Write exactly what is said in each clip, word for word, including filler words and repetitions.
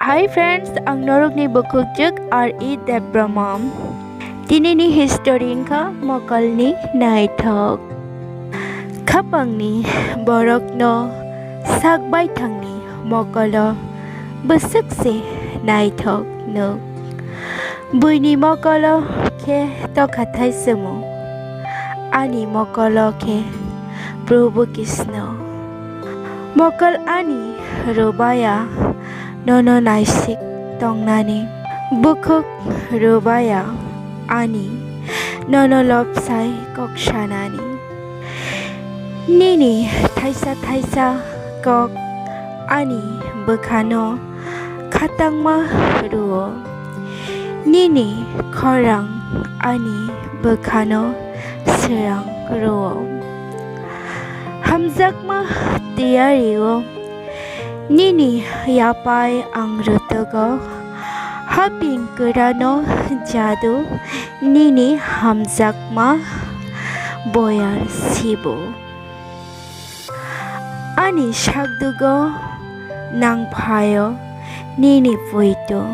Hi friends, ang norokni bukhukjwk R E Debbarma. Tinini history wngkha mokolni naithok. Khapangni borokno sak baithangni mokolo bwswk se naithok nuk. Buini mokolo khe tokhathai chwmung, ani mokolo khe Probhu Krishna. Mokol ani Rubaya nono naisik tongnani, bukhuk Rubaya ani nono lobsai kok sanani. Nini thaisa thaisa kok ani bwkhano khatangma rwo. Nini khorang ani bwkhano srang rwo. Hamjakma tiyari o nini yapai ang rwtwgo. Haping kwrano jadu nini hamjakma boyar sibo. Ani sakdugo nang phaio nini poito.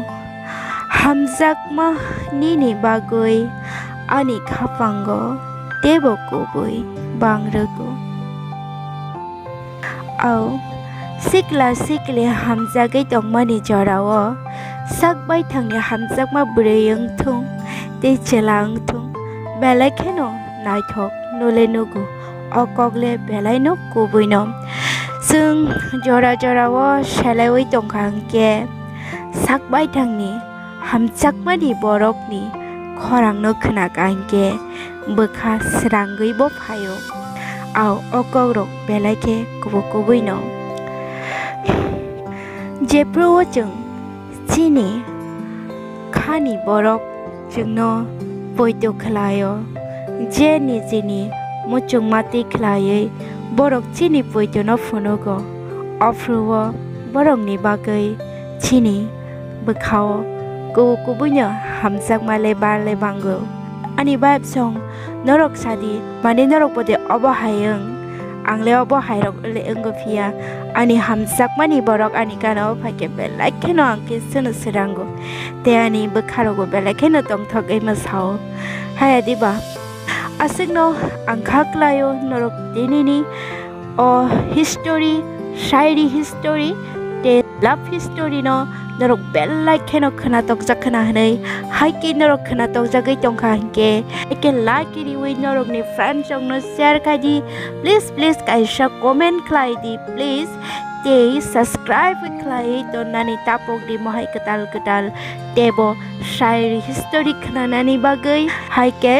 Hamjakma nini bagwi ani khapango teibo kubui bang rwgo. Au, sikla sikli hamjagwi tongmani jorao sak baithangni hamjakma bwrwi wngthung tei chwla wngthung, belai kheno naithok nole nugo. O kok le belai no kubui no. Chwng jora jora o selaiwi tongkha hwnkhe sak baithangni hamjakmani borokni khorang no khwnakha hwnkhe bwkha srangwi bo phaio. Au o kok rok belai khe kubui kubui no. Jephru o chwng chini khani borok chwngno poito khlaio, je nijini muchungma twi khlaiwi borok chini poitono phunugo. Ophru o borokni bagwi chini bwkhao kubui kubuino hamjakma le bar le bango. Ani vibe song norok sadi, mane norok bode obo hai wng, ang le obo hai rok le wngo phiya. Ani hamjakmani borok ani gana o phaikhe belai kheno ang khe chwngno srango, tei ani bwkha rogo belai kheno tongthok wi mwsao. Haya diba? Aswkno ang kha klaio norok tinini o history, shairi history tei love history no norok belai kheno khwnatokjak khna hwnwi. Hai khe norok khwnatokjagwi tongkha hinkhe, hai khe like riwi norokni friends rokno share khai di. Please, please kaisa comment khlai di please. Tei subscribe khlai tonnani tapok di mohai kwtal kwtal teibo shairi history khnanani bagwi. Hai khe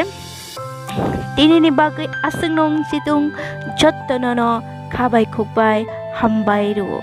tinini bagwi aswkno wng chitung, jottono kha bai khuk bai hambai rwo.